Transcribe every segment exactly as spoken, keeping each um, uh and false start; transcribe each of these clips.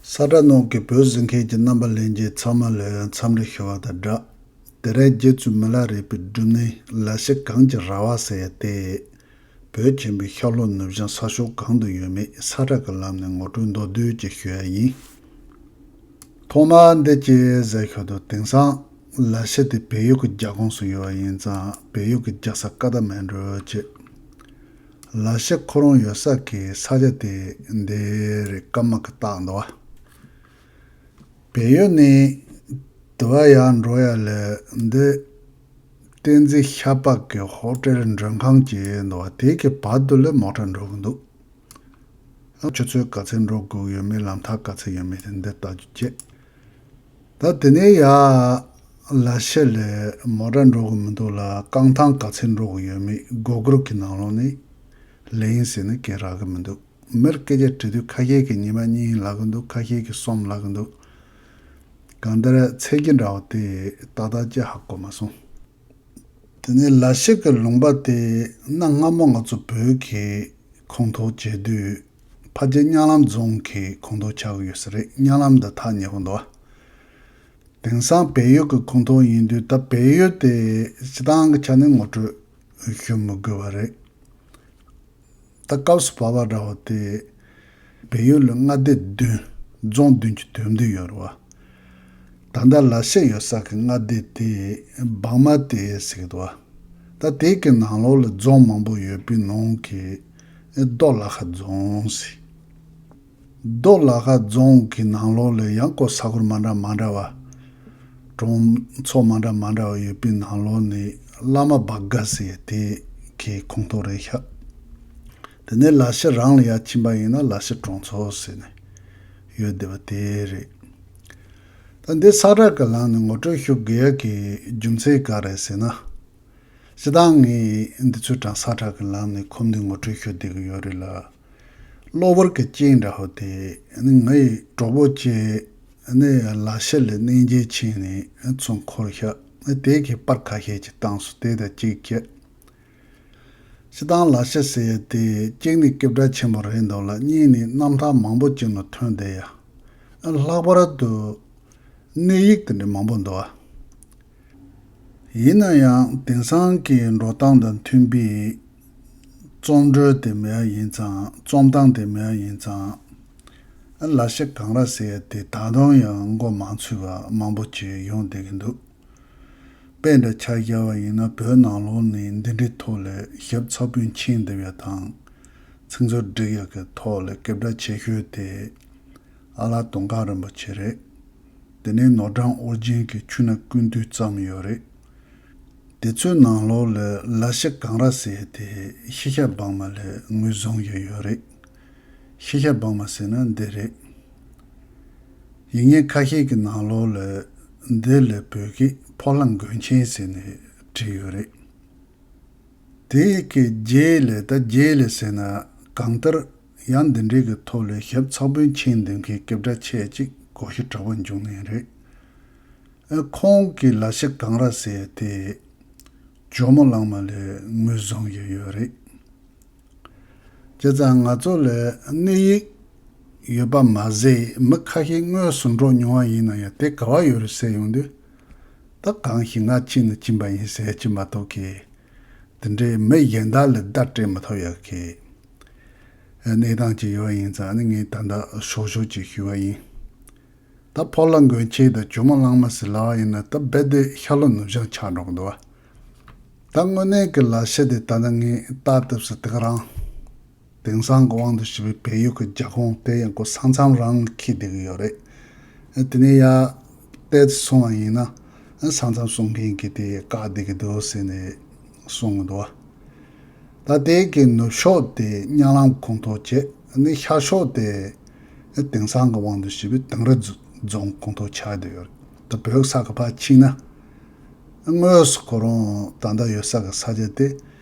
ས་ཁྲ་ནང་གི་བོད་གཟིགས་མཁན་གྱི་རྣམ་པ་ལྷན་རྒྱས་ཚང་མ་ལ་འཚམས་འདྲི་ཞུ་བ་དང་སྦྲགས། དེ་རིང་རྗེ་བཙུན་མི་ལ་རས་པའི་སྒྲུབ་གནས་ལ་ཕྱི་གངས་ཀྱི་ར་བ་ཟེར་ཡ་དེ། བོད་ཆེན་པོའི་ཤར་ལྷོ་ནུབ་བྱང་ས་ཕྱོགས་གང་དུ་ཡོད་མེད་ས་ཁྲ་གི་ལམ་ནས་ངོ་སྤྲོད་མདོར་བསྡུས་ཅིག་ཞུ་ཡ་ཡིན། ཐོག་མར་འདི་ཅི་ཟེར་ཞུ་དུས། དེང་སང་ལ་ཕྱི་དེ་བལ་ཡུལ་གྱི་རྒྱ་ཁོངས་སུ་ཡོད་པ་ཡིན་ཙང་། བལ་ཡུལ་གྱི་རྒྱལ་ས་ཀ་ཐ་མན་གྲུ་བྱས། ལ་ཕྱི་ཁོ་རང་ཡོད་ས་གི་ས་ཆ་དེ་འདི་རེད། ཀརྨ་གིས་བཏགས་འདུག་པ། བལ་ཡུལ་ནས་དེ་བར་ཡར་འགྲོ་ཡ་ལ་འདི་བསྟན་འཛིན་ཤར་པ་གི་ཧོ་ཊེལ་མགྲོན་ཁང་ཅིག་འདུག་པ། དེ་གི་བར་དུ་ལ་མོ་ཊ་འགྲོ་གི་འདུག། ཆུ་ཚོད་ག་ཚོད་འགྲོ་དགོས་ཡོད་མེད། ལམ་ཐག་ག་ཚོད་ཡོད་མེད་དེ་འདི་ལྟ་རྒྱུ་བྱས། ད་དེ་ནས་ཡར་ལ་ཕྱི་ལ་མོ་ཊ་འགྲོ་གི་མི་འདུག་ལ། རྐང་ཐང་ག་ཚོད་འགྲོ་གི་ཡོད་མེད་གུ་གལ་གི་ནང་ལོགས་ནས་ལེན་ཟེར་ནས་སྐད་རག་གི་མི་འདུག། མིར་སྐད་ཆ་དྲི་དུས་ཁ་ཤས་ཀྱིས་ཉི་མ་གཉིས་ལབ་གི་འདུག། ཁ་ཤས་ཀྱིས་གསུམ་ལབ་གི་འདུག། གང་ལྟར་ཚད་གཞི་འདྲ་བོ་དེ་ཏག་ཏག་ཅིག་ཧ་གོ་མ་སོང་། དེ་ནས་ལ་ཕྱི་གི་ལུང་པ་དེ་གནའ་སྔ་མོ་ང་ཚོ་བོད་ཀྱི་ཁོངས་གཏོགས་བྱེད་དུས་ཕལ་ཆེར་གཉའ་ལམ་རྫོང་གི་ཁོངས་གཏོགས་ཆགས་ཀྱི་ཡོད་ས་རེད། གཉའ་ལམ་དང་ཐག་ཉེ་པོ་འདུག། དེང་སང་བལ་ཡུལ་གྱི་ཁོངས་གཏོགས་ཡིན་དུས། ད་བལ་ཡུལ་དེ་སྤྱིར་བཏང་གི་ཆ་ནས་ངོ་སྤྲོད་ཞུ་མི་དགོས་པ་རེད། ད་སྐབས་སུ་བབས་པ་འདྲ་བོ་དེ་བལ་ཡུལ་ལ་མངའ་སྡེ་བདུན། རྫོང་བདུན་གྱི་དོན་བསྡུས་ཡོད་རེད་པ། ད་ལྟ་ལ་ཕྱི་ཡོད་ས་གི་མངའ་སྡེ་དེ་བག་མ་ཏི་ཟེར་གི་འདུག་པ། ད་དེ་གི་ནང་ལོགས་ལ་རྫོང་མང་པོ་ཡོད་པའི་ནང་གི་རྡོ་ལ་ཁ་རྫོང་ཟེར། རྡོ་ལ་ཁ་རྫོང་གི་ནང་ལོགས་ལ་ཡང་ཁོ་ས་ཁུལ་མ་འདྲ་མ་འདྲ་བ། གྲོང་ཚོ་མ་འདྲ་མ་འདྲ་བ་ཡོད་པའི་ནང་ལོགས་ནས་བླ་མ་སྦ་དགའ་ཟེར་དེ་གི་ཁོངས་གཏོགས་རེད་ཤག། དེ་ནས་ལ་ཕྱི་རང་ལ་ཡར་ཕྱིན་པ་ཡིན་ན་ལ་ཕྱི་གྲོང་ཚོ་ཟེར་ནས་ཡོད་བསྡད་པ་དེ་རེད། ད་འདི་ས་ཁྲ་གི་ལམ་ནས་ངོ་སྤྲོད་ཞུ་དགོས་ཡ་གི་རྒྱུ་མཚན་ག་རེ་ཟེར་ན། སྤྱིར་བཏང་ངས་འདི་ཚོའི་གྲས་ས་ཁྲ་གི་ལམ་ནས་ཁོམ་དུས་ངོ་སྤྲོད་ཞུ་བསྡད་ཀྱི་ཡོད་རེད་ལ། གློ་བུར་གྱི་རྐྱེན་འདྲ་བོ་དེ་ནི་ངའི་གྲོགས་པོ་བཅས་ནི་ལ་ཕྱི་ལ་གནས་མཇལ་ཕྱིན་ནས་ཚུར་འཁོར་ཤག། དེ་གི་པར་ཁ་ཤས་ཅིག་བཏང་སོང་། དེ་དང་གཅིག་བྱས། སྤྱིར་བཏང་ལ་ཕྱི་ཟེར་ཡ་དེ་གཅིག་ནས་སྐད་གྲགས་ཆེན་པོ་རེད་འདུག་ལ། གཉིས་ནས་རྣམ་ཐར་མང་པོ་ཅིག་ནང་ཐོན་བསྡད་ཡ། ལྷག་པར་དུ་གནས་ཡིག་དེ་འདྲ་མང་པོ་འདུག་པ། ཡིན་ན་ཡང་དེང་སང་གི་འགྲོ་སྟངས་དང་མཐུན་པའི་རྩོམ་འགྲོས་དེ་མེད་པ་ཡིན་ཙང་། རྩོམ་སྟངས་དེ་མེད་པ་ཡིན་ཙང་། ལ་ཕྱི་གངས་ར་ཟེར་ཡ་དེ་ད་དུང་ཡང་མགོ་མ་ཚོས་པ་མང་པོ་ཅིག་ཡོང་བསྡད་ཀྱི་འདུག། དཔེ་འདྲ་ཆ་བཞག་པ་ཡིན་ན། བོད་ནང་ལོགས་ནས་འདི་འདྲའི་ཐོག་ལ་ཞབས་ཚགས་པོས་མཆན་འདེབས་ཡ་དང་། ཚིག་མཛོད་སྒྲིག་ཡ་གི་ཐོག་ལ་སྐད་གྲགས་ཆེ་ཤོས་དེ་ཨ་ལགས་དུང་དཀར་རིན་པོ་ཆེ་རེད། དེ་ནས་ནོར་བྲང་ཨོ་རྒྱན་གྱི་ཆོས་ནག་ཀུན་བཏུས་བརྩམས་ཡོད་རེད། དེ་ཚོའི་ནང་ལོགས་ལ་ལ་ཕྱི་གངས་ར་ཟེར་དེ་ཤེས་བྱ་སྦང་མ་ལ་ངོས་བཟུང་བྱས་ཡོད་རེད། ཤེས་བྱ་སྦང་མ་ཟེར་ན་འདི་རེད། ཡིག་རྙིང་ཁ་ཤས་ཀྱི་ནང་ལོགས་ལ་འདི་ལ་བོད་སྐད་ཕོ་ལྷ་མགོན་ཆེན་ཟེར་ནས་བྲིས་ཡོད་རེད། དེ་གི་རྗེས་ལ། ད་རྗེས་ལ་ཟེར་ན། གང་ལྟར་ཡང་འདི་འདྲའི་གི་ཐོག་ལ་ཞབས་ཚགས་པོས་མཆན་འདེབས་མཁན་སྐད་གྲགས་ཆེ་ཅིག་གོ་ཤེས་དྲག་པོ་འབྱུང་ནི་རེད། ཨ། ཁོང་གིས་ལ་ཕྱི་གངས་ར་ཟེར་དེ་ཇོ་མོ་གླང་མ་ལ་ངོས་བཟུང་བྱས་ཡོད་རེད། བྱས་ཙང་ང་ཚོ་ལ་གནས་ཡིག་ཡོད་པ་མ་ཟད། མི་ཁ་ཤས་དངོས་སུ་འགྲོ་མྱོང་བ་ཡིན་ན་ཡང་། དེ་ག་པར་ཡོད་རེད་ཟེར་ཡོང་དུས། ད་གང་ཞིག་ང་ཕྱིན་ན་ཕྱིན་པ་ཡིན་ཟེར་གྱི་མ་གཏོགས་གི། དེ་འདྲའི་མི་གཞན་དག་ལ་བརྡ་སྤྲད་མི་ཐུབ་ཡག་གི་གནས་སྟངས་ཅིག་ཡོད་པ་ཡིན་ཙང་། ཨ་ནི་ངས་ད་ལྟ་ཞོག་ཞོག་ཅིག་ཞུས་པ་ཡིན། ད་ཕོ་ལྷ་མགོན་ཆེན་དང་ཇོ་མོ་གླང་མ་ཟེར་ལབ་པ་ཡིན་ན། ད་རྦད་དེ་ཤར་ལྷོ་ནུབ་བྱང་ཆགས་འགྲོ་གི་འདུག་པ། ད་དངོས་གནས་ཀྱི་ལ་ཕྱི་དེ་ད་ལྟ་ངས་ལྟ་བཏུབ་ས་དེ་ག་རང་། དེང་སང་གི་དབང་དུ་བྱས་པའི་བལ་ཡུལ་གྱི་རྒྱ་ཁོངས་དེ་ཡང་ཁོ་ས་མཚམས་རང་ལ་འཁེལ་བསྡད་ཀྱི་ཡོད་རེད། ཨ། དེ་ནས་ཡར་བལྟས་ཏེ་སོང་བ་ཡིན་ན། ཨ། ས་མཚམས་སྲུང་མཁན་གྱིས་དེ་བཀག་བསྡད་ཀྱི་འདུག་ཟེར་ནས་གསུང་གི་འདུག་པ། ད་དེ་གི་ནུབ་ཕྱོགས་དེ་གཉའ་ལམ་ཁོངས་གཏོགས་བྱས། ཨ་ནི་ཤར་ཕྱོགས་དེ་དེང་སང་གི་དབང་དུ་བྱས་པའི་དིང་རི་རྫོང་ཁོངས་གཏོགས་ཆགས་བསྡད་ཡོད་རེད། ད་བོད་ས་གི་ཕར་ཕྱིན་ན། དངོས་སུ་ཁོ་རང་ད་ལྟ་ཡོད་ས་གི་ས་ཆ་དེ།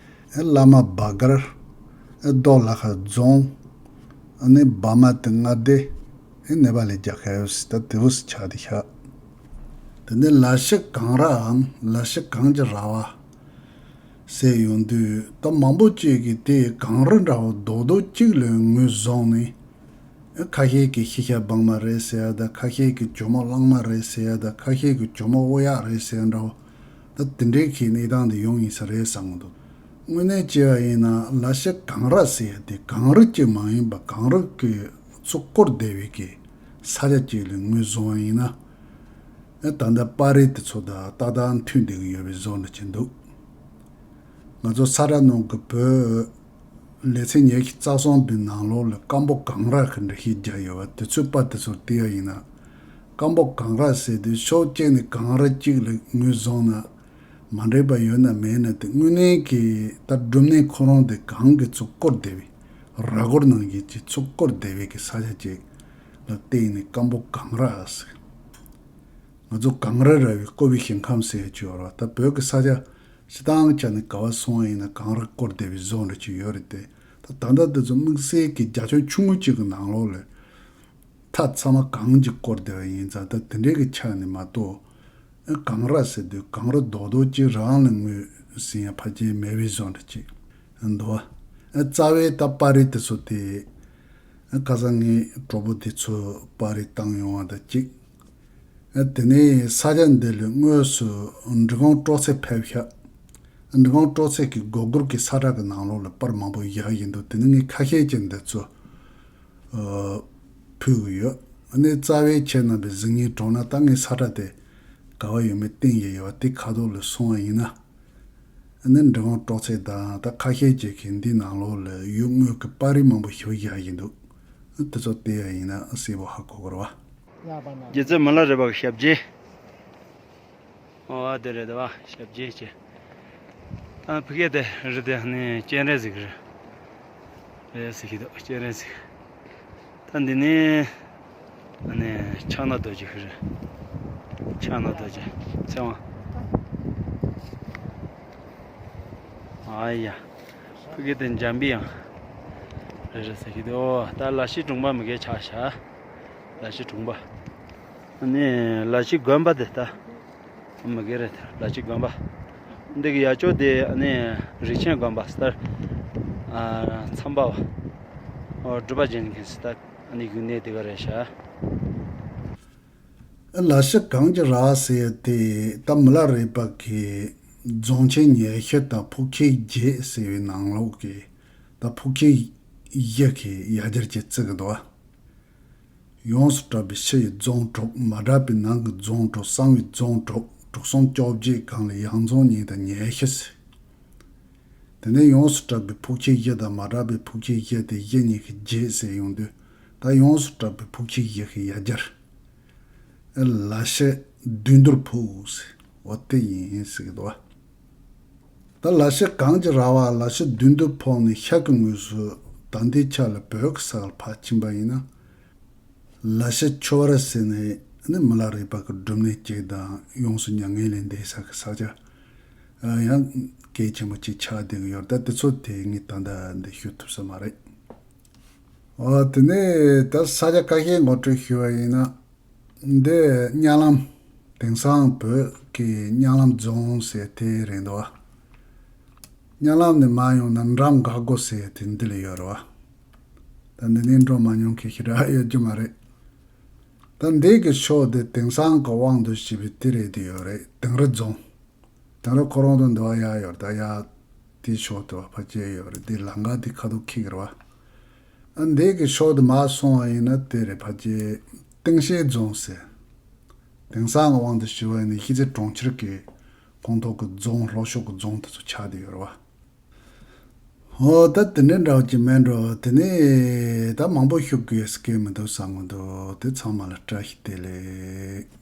བླ་མ་སྦ་དགར། རྡོ་ལ་ཁ་རྫོང་། ཨ་ནི་བག་མ་ཏི་མངའ་སྡེ། ནེ་པ་ལི་རྒྱལ་ཁབ་ཟེར། ད་དེ་འུ་ཟེར་ཆགས་བསྡད་ཤག། དེ་ནས་ལ་ཕྱི་གངས་རའམ་ལ་ཕྱི་གངས་ཀྱི་ར་བ་ཟེར་ཡོང་དུས། ད་མང་པོ་ཅིག་གིས་དེ་གངས་རི་འདྲ་བོ་རྡོག་རྡོག་གཅིག་ལ་ངོས་བཟུང་ནས། ཁ་ཤས་ཀྱིས་ཤེས་བྱ་སྦང་མ་རེད་ཟེར་ཡ་དང་། ཁ་ཤས་ཀྱིས་ཇོ་མོ་གླང་མ་རེད་ཟེར་ཡ་དང་། ཁ་ཤས་ཀྱིས་ཇོ་མོ་ཨོ་ཡག་རེད་ཟེར་ཡ་འདྲ་བོ། ད་དེ་འདྲའི་གི་གནས་སྟངས་དེ་ཡོང་ཡིན་ས་རེད་བསམ་གྱི་འདུག་དངོས་གནས་བྱས་པ་ཡིན་ན་ལ་ཤ་གངས་ར་ཟེར་ཡ་དེ་གངས་རི་གཅིག་མ་ཡིན་པ་གངས་རི་གི་ཚུར་བསྐོར་བསྡད་པའི་གི་ས་ཆ་གཅིག་ལ་ངོས་བཟུང་བ་ཡིན་ན། ད་ལྟ་པར་རིས་དེ་ཚོ་དང་ཏག་ཏག་མཐུན་བསྡད་ཀྱི་ཡོད་པའི་བཟོ་འདྲ་ཅིག་འདུག་ང་ཚོ་ས་ར་ནང་གི་བོད་ལེ་ཚན་ཉི་ཤུ་རྩ་གསུམ་པའི་ནང་ལོགས་ལ་སྐམ་པོ་གངས་ར་གི་འགྲེལ་བཤད་རྒྱག་ཡོད་པ་དེ་ཚོའི་པར་དེ་ཚོར་བལྟས་པ་ཡིན་ན། སྐམ་པོ་གངས་ར་ཟེར་དུས་ཕྱོགས་གཅིག་ནས་གངས་རི་གཅིག་ལ་ངོས་བཟུང་ན་མ་འགྲིག་པ་ཡོད་ན་མེད་ན། དེ་དངོས་གནས་ཀྱི་ད་སྒྲུབ་གནས་ཁོ་རང་དེ་གངས་ཀྱིས་ཚུར་བསྐོར་བསྡད་པའི་ར་སྐོར་ནང་བཞིན་གྱི་ཚུར་བསྐོར་བསྡད་པའི་གི་ས་ཆ་ཅིག་ལ་བལྟས་ནས་སྐམ་པོ་གངས་ར་ཟེར། ང་ཚོ་གངས་རི་ར་བའི་བསྐོར་བའི་ཞིང་ཁམས་ཟེར་ཡ་ཅིག་ཡོད་རེད་བ། ད་བོད་ཀྱི་ས་ཆ་སྤྱིར་བཏང་ཆ་ནས་ག་པར་སོང་བ་ཡིན་ན་གངས་རི་བསྐོར་བསྡད་པའི་བཟོ་འདྲ་ཅིག་ཡོད་རེད་དེ། ད་ད་ལྟ་འདི་ཚོ་དམིགས་བསལ་གྱི་རྒྱ་ཁྱོན་ཆུང་ངུ་གཅིག་གི་ནང་ལོགས་ལ་མཐའ་མཚམས་མ་གངས་ཀྱིས་བསྐོར་བསྡད་པ་ཡིན་ཙང་། ད་དེ་འདྲའི་གི་ཆ་ནས་མ་གཏོགས། གངས་ར་ཟེར་དུས་གངས་རི་རྡོག་རྡོག་ཅིག་རང་ལ་ངོས་ཟིན་ཡ་ཕལ་ཆེར་མེད་པའི་བཟོ་འདྲ་ཅིག་འདུག་བ། རྩ་བའི་ད་པར་རིས་དེ་ཚོ་དེ། ཁ་སང་ངའི་གྲོགས་པོ་དེ་ཚོ་པར་རིས་བཏང་ཡོང་བ་དང་གཅིག་དེ་ནས་ས་ཆ་འདི་ལ་དངོས་སུ་འབྲི་གུང་སྤྲོ་ཚེ་ཕེབས་ཤག་འབྲི་གུང་སྤྲོ་ཚེ་གི་སྒོ་སྒོར་གྱི་ས་ཁྲ་གི་ནང་ལོགས་ལ་པར་མང་པོ་བཞག་བཞིན་འདུག་དེ་ནས་ངས་ཁ་ཤས་ཀྱི་འདི་ཚོ་ཕུལ་གྱི་ཡོད། ཨ་ནི་རྩ་བའི་ཁྱེད་རྣམ་པས་གཟིགས་སྙིང་བྲོ་ན། ད་ངའི་ས་ཁྲ་དེ་ག་པར་ཡོད་མེད་བསྟན་ཡས་ཡོད་པ་དེ་ཁ་ཐོག་ལ་སོང་བ་ཡིན་ན། ཨ་ནི་འབྲི་གུང་སྤྲོ་ཚེ་དང་ད་ཁ་ཤས་ཅིག་གིས་འདི་ནང་ལོགས་ལ་ཡུལ་དངོས་ཀྱི་པར་རིས་མང་པོ་ཞིག་བཞག་བཞིན་འདུག་དེ་ཚོ་བལྟས་ཡ་ཡིན་ན་གསལ་པོ་ཧ་གོ་གི་རེད་བ། རྗེ་བཙུན་མི་ལ་རས་པ་གི་ཞབས་རྗེས། ཨོ་དེ་རེད་དེ་བ། ཞབས་རྗེས་བྱས། ཨ་ཕ་གི་དེ་རེད་དེ། ཨ་ནི་སྤྱན་རས་གཟིགས་རེད། རེད་ཟེར་གྱི་འདུག་སྤྱན་རས་གཟིགས། ད་འདི་ནི་ཨ་ནི་ཕྱག་ན་རྡོ་རྗེ་ཞིག་རེད། ཕྱག་ན་རྡོ་རྗེ་ཚེ་དབང་། ཨ་ཡ། ཕ་གི་དེ་འཇམ་པའི་དབྱངས་རེད་རེད་ཟེར་གྱི་འདུག་ད་ལ་ཤི་གྲོང་པ་མི་སྒེར་ཆགས་ཤག་ལ་ཤི་གྲོང་པ། ཨ་ནི་ལ་ཤི་དགོན་པ་དེ་ད། མི་སྒེར་རེད་ལ་ཤི་དགོན་པ། འདི་གི་ཡ་ཅོ་དེ་ཨ་ནི་རིན་ཆེན་དགོན་པ་སི་ཏར། ཨ་མཚམས་པ་བ། ཨོ་སྒྲུབ་པ་རྒྱན་གྱི་སི་ཏར། ཨ་ནི་ཡུལ་གནས་དེ་ག་རེད་ཤག་ལ་ཤི་གངས་ཀྱི་ར་བ་ཟེར་ཡ་དེ་ད་མི་ལ་རས་པ་གི་རྫོང་ཆེན་ཉི་ཤུ་དང་ཕུག་ཁྱི་བརྒྱད་ཟེར་བའི་ནང་ལོགས་ཀྱི་ད་ཕུག་ཁྱི་བཞི་གི་ཡ་གྱལ་གྱི་རྩི་གི་འདུག་བ། ཡོངས་སུ་གྲགས་པའི་ཕྱི་ཡི་རྫོང་དྲུག་མ་གྲགས་པའི་ནང་གི་རྫོང་དྲུག་གསང་བའི་རྫོང་དྲུག་དྲུག་གསུམ་བཅོ་བརྒྱད་གང་ལ་ཡང་རྫོང་གཉིས་དང་ཉི་ཤུ་ཟེར། དེ་ནས་ཡོངས་སུ་གྲགས་པའི་ཕུག་ཁྱི་བཞི་དང་མ་གྲགས་པའི་ཕུག་ཁྱི་བཞི་དེ་བཞི་གཉིས་ཀྱི་བརྒྱད་ཟེར་ཡོང་དུས། ད་ཡོངས་སུ་གྲགས་པའི་ཕུག་ཁྱི་བཞི་གི་ཡ་གྱལ། ལ་ཤི་བདུད་འདུལ་ཕུག་ཟེར་བ་དེ་ཡིན་ཟེར་གི་འདུག་བ། ད་ལ་ཤི་གངས་ཀྱི་ར་བ་ལ་ཤི་བདུད་འདུལ་ཕུག་ནས་ཤར་གྱི་ངོས་སུ་ད་ལྟའི་ཆ་ལ་བོད་ཀྱི་ས་ལ་ཕར་ཕྱིན་པ་ཡིན་ན། ལ་ཤི་ཆོས་བར་ཟེར་ནས་ནི་མི་ལ་རས་པ་གི་སྒྲུབ་གནས་གཅིག་དང་ཡོངས་སུ་མྱ་ངན་ལས་འདས་ས་གི་ས་ཆ་ཡང་གལ་ཆེན་པོ་གཅིག་ཆགས་བསྡད་ཀྱི་ཡོད། ད་དེ་ཚོ་དེ་ངས་ད་ལྟ་འདི་ཞུ་ཐུབ་ས་མ་རེད། ཨོ་དེ་ནས་ད་ས་ཆ་ཁ་ཤས་ངོ་སྤྲོད་ཞུ་བ་ཡིན་ན། འདི་གཉའ་ལམ། དེང་སང་བོད་ཀྱི་གཉའ་ལམ་རྫོང་ཟེར་དེ་རེད་འདུག་བ། གཉའ་ལམ་ནས་མར་ཡོང་ན་འགྲམ་འགག་སྒོ་ཟེར་དེ་འདི་ལ་ཡོད་རེད་བ། ད་འདི་ནས་འགྲོ་མ་མྱོང་མཁན་ཞིག་རག་ཡོད་རྒྱུ་མ་རེད། ད་འདི་གི་ཕྱོགས་དེ་དེང་སང་གི་དབང་དུ་བྱས་པའི་དེ་རེད་དེ་ཡོད་རེད། དིང་རི་རྫོང་། དིང་རི་ཁོ་རང་དང་འདི་བ་ཡག་ཡོད་རེད། ད་ཡག་དེའི་ཕྱོགས་དེ་བ་ཕལ་ཆེར་ཡོད་རེད། དེ་ལམ་ཁ་དེ་ཁ་ཐུག་འཁེལ་གི་རེད་བ། ཨ་འདི་གི་ཕྱོགས་དེ་མར་སོང་བ་ཡིན་ན་དེ་རེད། ཕལ་ཆེར་སྟེང་ཤེལ་རྫོང་ཟེར། དེང་སང་གི་དབང་དུ་བྱས་པ་ཡིན་ན་གཞིས་རྩེ་གྲོང་ཁྱེར་གྱི་ཁོངས་གཏོགས་ཀྱི་རྫོང་ལྷོ་ཕྱོགས་ཀྱི་རྫོང་དེ་ཚོ་ཆགས་བསྡད་ཡོད་རེད་བ། ཨོ་ད་དེ་འདྲ་འདྲ་བོ་ཅིག་མེད་འགྲོ། དེ་ནས་ད་མང་པོ་ཞུ་དགོས་སྐད་མི་འདུག་བསམ་གི་འདུག་དེ་ཚང་མ་ལ་བཀྲ་ཤིས་བདེ་ལེགས།